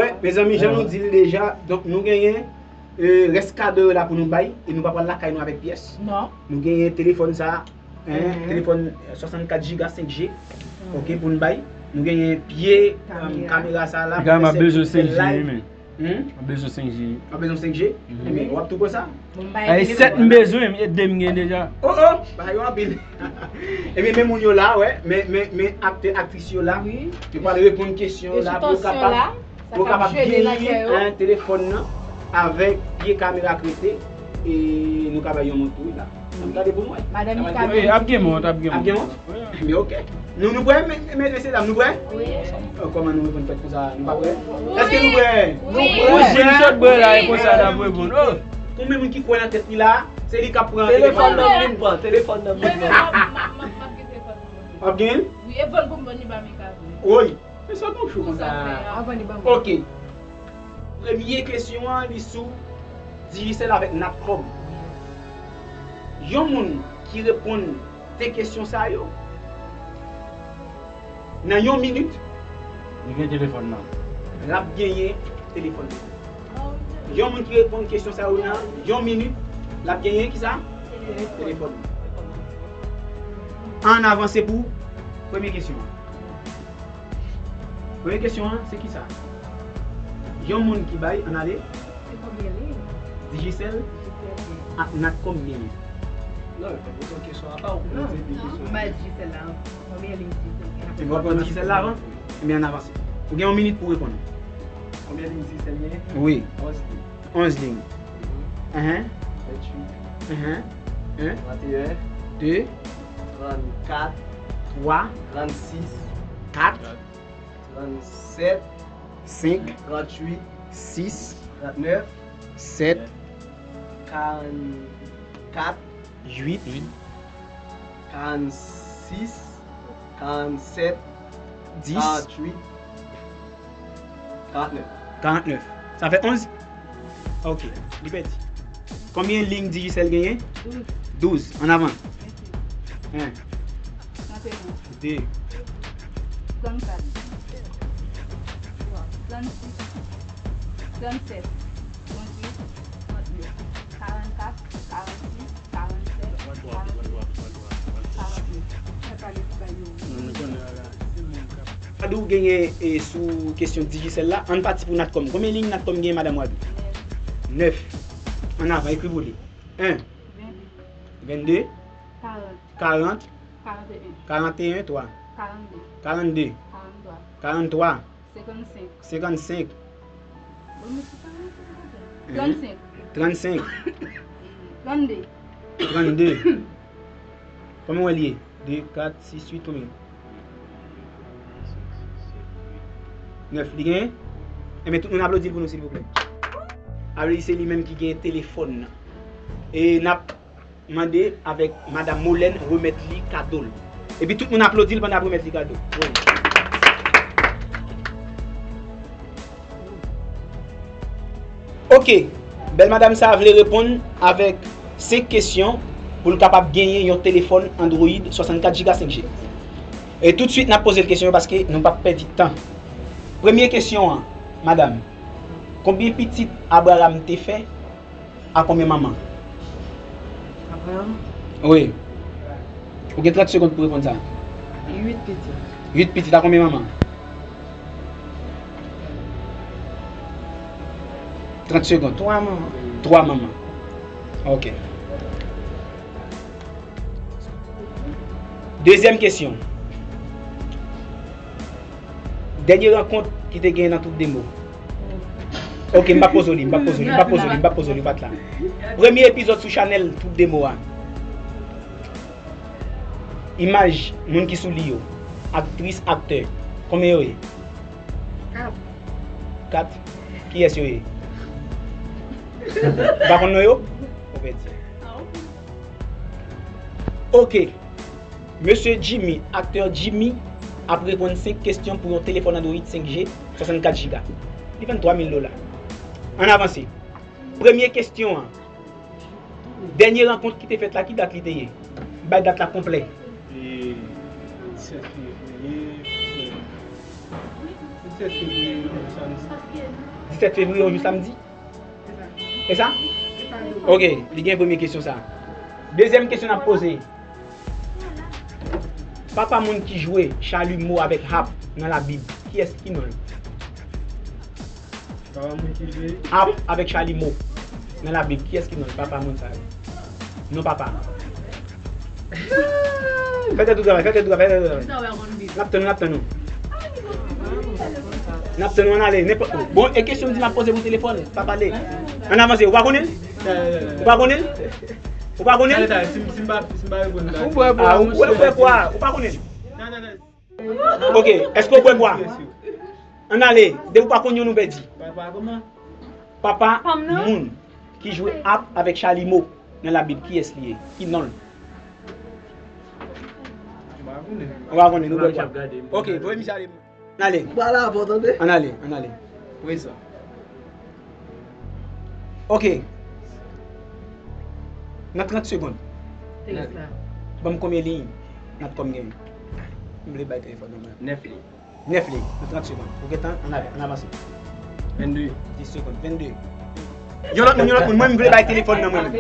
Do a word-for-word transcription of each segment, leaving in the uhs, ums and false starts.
Wè, mezanmi, jan nou di l deja, donk nou genyen, e, rès kado yo la pou nou bay, e nou pa pral lakay nou avèk pyès. Non. Nou genyen telefòn sa, en, telefòn swasannkat jiga senk G, oke, pou nou bay. Nou genyen pye, e, kamera sa la, pou fè sèvis, pou fè live. Hmm? M bezwen senk G. W ap bezwen senk G? Ebyen, w ap tou pran sa. Ay, sèt m bezwen, e de m gen deja. Oh, oh, bagay yo anpil. Ebyen, men moun yo la, wè, men, men, men aktè, aktris yo la. Yo pral reponn kesyon yo la pou yo kapab, pou yo kapab genyen, en, telefòn nan avèk pye kamera k rete, e nou ka bay yon mont tou la. N ap gade pou nou wè. Madan Mika. Ap gen mont, ap gen mont. Ap gen mont? Ebyen, oke. Nou, nou prè, men, men, mesye dam, nou prè? Wi. Oh, kòman nou reponn tèt konsa? Nou pa prè? Èske nou prè? Wi. Wi, si m sot bwè la, e konsa n ap reponn. Oh! Konbyen moun ki kwè nan tèt li la? Se li k ap pran telefòn nan. Telefòn nan vin pran, telefòn nan vin pran. W ap gen? Wi, e vann pou m vann li ba Mika vre. Wi. Men sa gon chou konsa. Oke. Premye kesyon an, li sou Digicel avèk Natcom. Yon moun ki reponn de kesyon sa yo, nan yon minit, li gen telefòn nan. L ap genyen telefòn nan. Yon moun ki reponn kesyon sa yo nan yon minit, l ap genyen kisa? Telefòn nan. Ann avanse pou premye kesyon an. Premye kesyon an, se kisa? Yon moun ki bay, ann ale. Se konbyen liy? Digicel ak Natcom genyen. Non, men poze yon kesyon apa, ou poze de kesyon. Non, bay Digicel la. Konbyen liy Digicel genyen? Ou pral pran Digicel la avan? Ebyen, ann avanse. Ou gen yon minit pou reponn. Konbyen liy Digicel genyen? Wi. Onz liy. Onz liy. Enhen. Venntuit. Enhen. En. Tranteyen. De. Trannkat. Twa. Trannsis. Kat. Trannsèt. Senk. Tranntuit. Sis. Trantnèf. Sèt. Karannkat. Uit. Karannsis. Karannsèt. Dis. Karanntuit. Karantnèf. Karantnèf. Sa fè onz? Ok, li pèdi. Konbyen liy Digicel genyen? Douz. Douz. Ann avan. En. Tranteyen. De. Trannkat. Twa. Trannsis. Trannsèt. Tranntuit. Trantnèf. Karannkat. Karannsis. Karannsèt. Karanntuit. Karantnèf. Wadou genyen, e, sou kesyon Digicel la. Ann pati pou Natcom. Konbyen liy Natcom genyen, madanm Wadou? Nèf. Ann avan, ekri pou li. En. Vennde. Karant. Karant. Karanteyen. Karanteyen, twa. Karannde. Karannde. Karanntwa. Karanntwa. Senkannsenk. Senkannsenk. Bon, men se karannsenk. Trannsenk. Trannsenk. Trannde. Trannde. Konbyen w wè li ye? De, kat, sis, uit, konbyen? Nèf. Li genyen? Enben, tout moun aplodi l pou nou, silvouplè. Sa vle di se li menm ki genyen telefòn nan. E n ap mande avèk Madanm Molène remèt li kado l. Epi tout moun aplodi l pandan ap remèt li kado. Wi. Ok, bèl madanm sa a vle reponn avèk senk kesyon pou l kapab genyen yon telefòn Android swasannkat jiga senk G. E toutswit n ap poze l kesyon yo paske nou p ap pèdi tan. Premye kesyon an, madanm, konbyen pitit Abraram te fè? A konbyen manman? Abraram? Wi. Ou gen trant segonn pou reponn sa. Uit pitit. Uit pitit, a konbyen manman? Trant segonn. Twa manman. Twa manman. Ok. Dezyèm kesyon. Dènye rankont ki te genyen nan Tout de Mo. Ok, m pa poze w li, m pa poze w li, m pa poze w li, m pa poze w li, ou pa t la. Premye epizòd sou chanèl Tout de Mo a. Imaj moun ki sou li yo. Aktris, aktè. Konbyen yo ye? Kat. Kat. Kiyès yo ye? Ou pa konn non yo? Ou pèdi. Ok. Mesye Jimmy, aktè Jimmy, ap reponn senk kesyon pou yon telefòn Android senk G, swasannkat jiga. Li vann twa mil dola. Ann avanse. Premye kesyon an. Dènye rankont ki te fèt la, ki dat li te ye? Bay dat la konplè. E, sèt fevriye, Disèt fevriye, yon jou samdi. Disèt fevriye, yon jou samdi? E sa? Ok, li gen premye kesyon sa. Dezyèm kesyon n ap poze. Papa moun ki jwe chalimo avèk hap nan Labib, kiyès ki non l? Papa moun ki jwe. Hap avèk chalimo nan Labib, kiyès ki non l? Papa moun sa yo. Non papa. Fè tèt ou travay, fè tèt ou travay, fè tèt ou travay. N ap tann ou, n ap tann ou. N ap tann ou, ann ale, nenpòt. Bon, e kesyon m di m ap poze pou telefòn, pa pale. Ann avanse, ou pa konnen l? Ou pa konnen l? Ou pa konnen l? Talè, talè, si m, si m pa, si m pa reponn, talè. Ou bwè bwa, ah, ou, ou bwè bwa, ou pa konnen l? Talè, talè. Ok, èske ou bwè bwa? Ann ale, depi w pa konn youn, ou pèdi. Papa kòman? Papa moun ki jwe hap avèk chalimo nan Labib, kiyès li ye? Ki non l? M pa konnen. Ou pa konnen, nou bwè bwa. Ok, voye misye ale. Ann ale. Ba la avè w, tande. Ann ale, ann ale. Prezan. Ok. Nan trant segonn. Ban m konbyen liy Natcom genyen? M vle bay telefòn nan mwen. Nèf liy. Nèf liy. Nan trant segonn. Ou gentan, ann ale, ann avanse. Vennde. Dis segonn. Vennde. Yon lòt moun, yon lòt moun. Mwen, m vle bay telefòn nan mwen menm.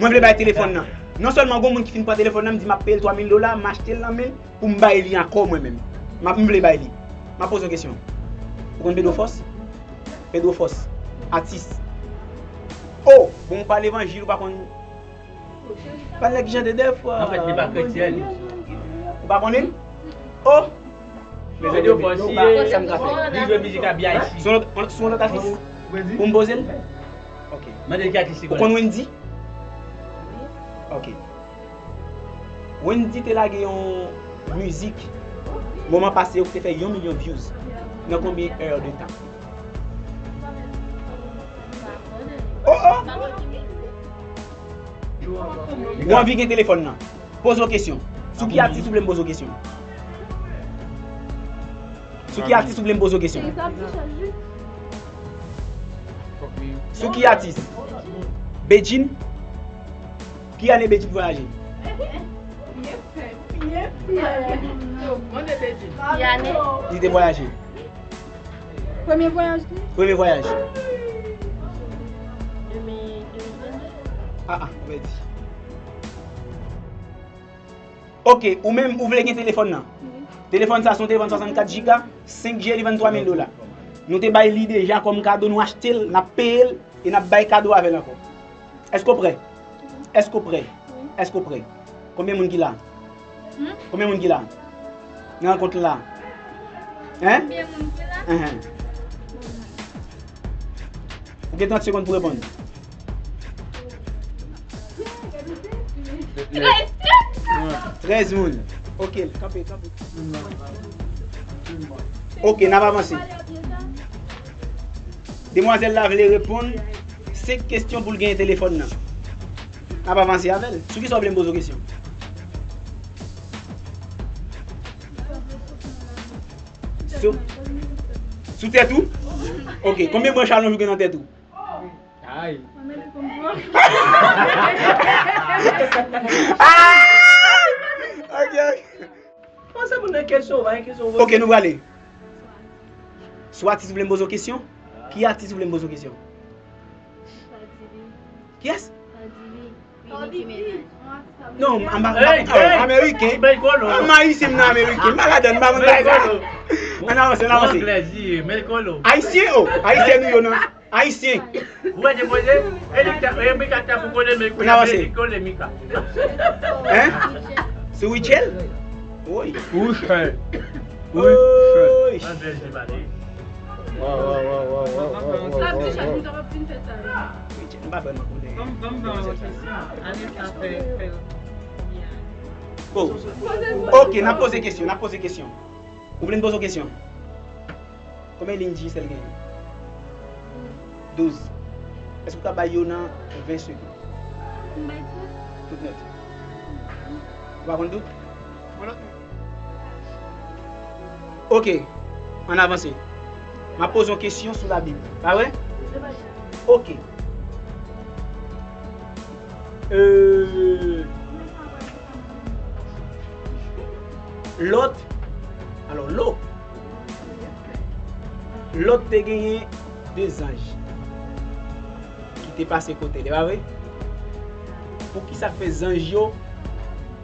Mwen vle bay telefòn nan. Non sèlman gon moun ki fin pran telefòn nan, m di m ap peye l twa mil dola, m achte l nan men l, pou m bay li ankò mwen menm. M ap, m vle bay li. M ap poze w kesyon. Ou konn Pedro Force? Pedro Force. Atis. Oh, bon, ou pa levanjil, ou pa konn. Pa nèg Jan de Dèfwa. Anfèt, li pa kretyen. Ou pa konnen? Oh! Mezanmi, Pedro Force, sa m ka fè? Li jwe mizik a B I C. Son lòt, son lòt atis. Pou m poze l? Ok. Mande l ki atis li konnen. Ou konn Wendy? Ok. Wendy te lage yon mizik moman pase yo ki te fè yon milyon views nan konbyen è de tan? Oh, oh! Ou anvi gen telefòn nan? Poze w kesyon. Sou ki atis ou vle m poze w kesyon? Sou ki atis ou vle m poze w kesyon? Sou ki atis? Bedjine? Ki ane Bedjine vwayaje? Ki ane? Li te vwayaje. Premye vwayaj li? Premye vwayaj. Ah, ah, ou pèdi. Ok, ou menm, ou vle gen telefòn nan? Wi. Telefòn sa, se yon telefòn swasannkat jiga, senk G, li vann twa mil dola. Nou te bay li deja kòm kado, nou achte l, n ap peye l, e n ap bay kado avè l ankò. Èske w prè? Èske w prè? Wi. Èske w prè? Konbyen moun ki la? Hmm? Konbyen moun ki la? Nan rankont la? Hein? Konbyen moun ki la? Enhen. Ou gen trant segonn pou reponn. Trèz moun. Ok, kanpe, kanpe. Ok, n ap avanse. Demwazèl la vle reponn senk kesyon pou l genyen telefòn nan. N ap avanse avè l. Sou kisa w vle m poze w kesyon? Sou, sou tèt ou? Ok, konbyen branch alonj ou gen nan tèt ou? Ay. Ah! Ok, ok. Panse pou nan kesyon, pa gen kesyon. Ok, nou prale. Sou atis ou vle m poze w kesyon? Ki atis ou vle m poze w kesyon? Kiyès? Non, m pa, m pa, hey, hey, ameriken. M ayisyen, m nan ameriken. M pa ladan, m pa konn bagay sa. Ann avanse, ann avanse. Ayisyen, oh, ayisyen nou yo nan. Ayisyen. Ou wè depoze? E li ta, e Mika ta pou kole, men kou n avanse. Kole Mika. Hein? Se Wichel? Wi. Wichel. Wichel. Anglè, se pa li. Waw, waw, waw. Wichel, m pa vrèman konnen. Ban m, ban m ba w kesyon. Ane sa fè, fè konbyen ane? Oh. Ok, n ap poze kesyon, n ap poze kesyon. Ou vle n poze w kesyon? Konbyen liy Digicel genyen? Douz. Èske w ka bay yo nan ven segonn? M bay tout. Tout nèt. Ou pa konn tout? Yon lòt moun. Ok. Ann avanse. M ap poze yon kesyon sou Labib. Pa vre? Ok. Euh, Lòt, alò, Lo. Lòt te genyen de zanj ki te pase kote l, e pa vre? Poukisa k fè zanj yo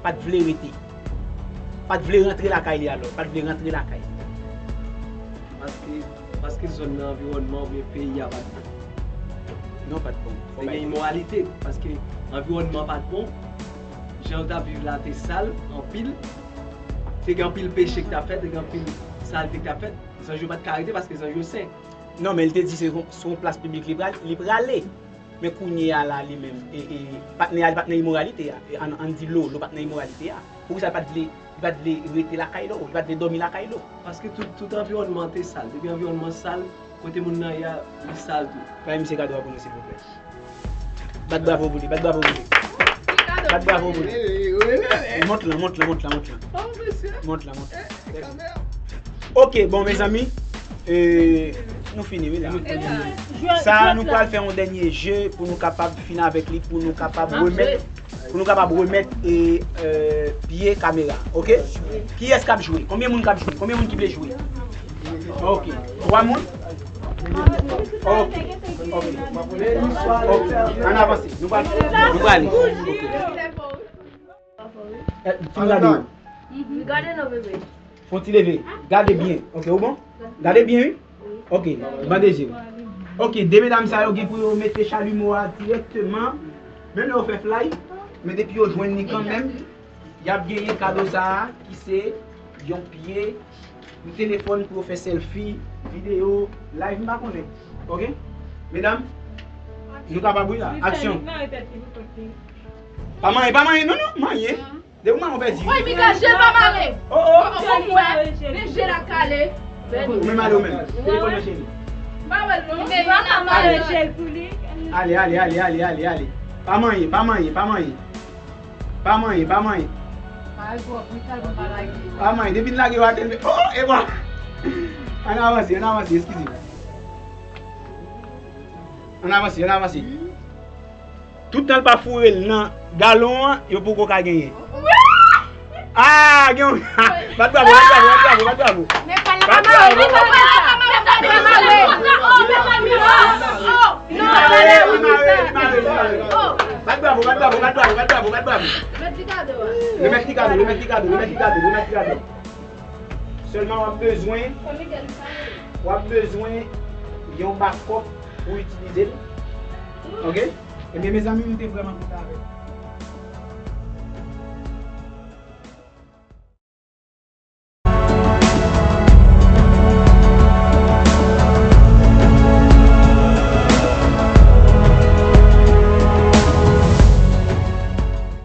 pa t vle rete? Pa t vle rantre lakay li alò, pa t vle rantre lakay li. Paske, paske zòn nan, anviwònman oubyen peyi a pa t bon. Non, pa t bon. Te gen imoralite, paske anviwònman pa t bon, jan yo t ap viv la te sal anpil, te gen anpil peche ki t ap fèt, te gen anpil salte ki t ap fèt, zanj yo pa t ka rete paske zanj yo sen. Non, men li te di se yon, se yon plas piblik li pral, li prale. Men kounye a la, li menm, e, e, pa t nan, li pa t nan imoralite a. E, ann, ann di Lolo pa t nan imoralite a. Poukisa li pa t vle, li pa t vle rete lakay Lolo, li pa t vle dòmi lakay Lolo? Paske tout, tout anviwònman an te sal. Depi anviwònman sal, kote moun nan ye a, li sal tou. Bay misye kado a pou nou, silvouplè. Bat bravo pou li, bat bravo pou li. Bat bravo pou li. Mont lan, mont lan, mont lan, mont lan. Mont lan, mont lan. Ok, bon, mezanmi, e, nou fini, wi, la. Sa, nou pral fè yon dènye je pou nou kapab fini avèk li, pou nou kapab remèt, pou nou kapab remèt e, e, pye kamera, ok? Kiyès k ap jwe? Konbyen moun k ap jwe? Konbyen moun ki vle jwe? Ok. Twa moun? Ok. Ok. Ok. Ann avanse. Nou pral, nou pral. Ok. Eh, fin gade yo. Gade non, bebe. Fon ti leve. Gade byen. Ok, ou bon? Gade byen, wi. Ok, bande je. Ok, de medam sa yo gen pou yo mete chalimo a dirèkteman. Menm lè yo fè fly, men depi yo jwenn li kanmenm, y ap genyen kado sa a ki se yon pye, yon telefòn pou yo fè selfie, videyo, live, m pa konnen. Ok? Medam, nou kapab wi la. Aksyon. Pa manyen, pa manyen, non, non, manyen. Depi w manyen, w pèdi. Woy, Mika, je l pa mare. Oh, oh. Fòk ou wè, men je l ap kale. Ou menm ale ou menm. Telefòn nan cheri. M pa wè l non. Men pa ka mare je l pou li. Ale, ale, ale, ale, ale, ale. Pa manyen, pa manyen, pa manyen. Pa manyen, pa manyen. Pa manyen, depi n lage yo atè, oh, e bwa. Ann avanse, ann avanse, eskize. Ann avanse, ann avanse. Toutan l pa foure l nan galon an, yo poko ka genyen. Ah, gen yon. Bat bravo, bat bravo, bat bravo, bat bravo. Bat bravo. Li mare, li mare, li mare, li mare. Bat bravo, bat bravo, bat bravo, bat bravo, bat bravo. Remèt li kado, remèt li kado, remèt li kado, remèt li kado. Sèlman w ap bezwen, w ap bezwen yon bakòp pou itilize l. Ok? Ebyen, mezanmi, m te vrèman kontan avèk nou.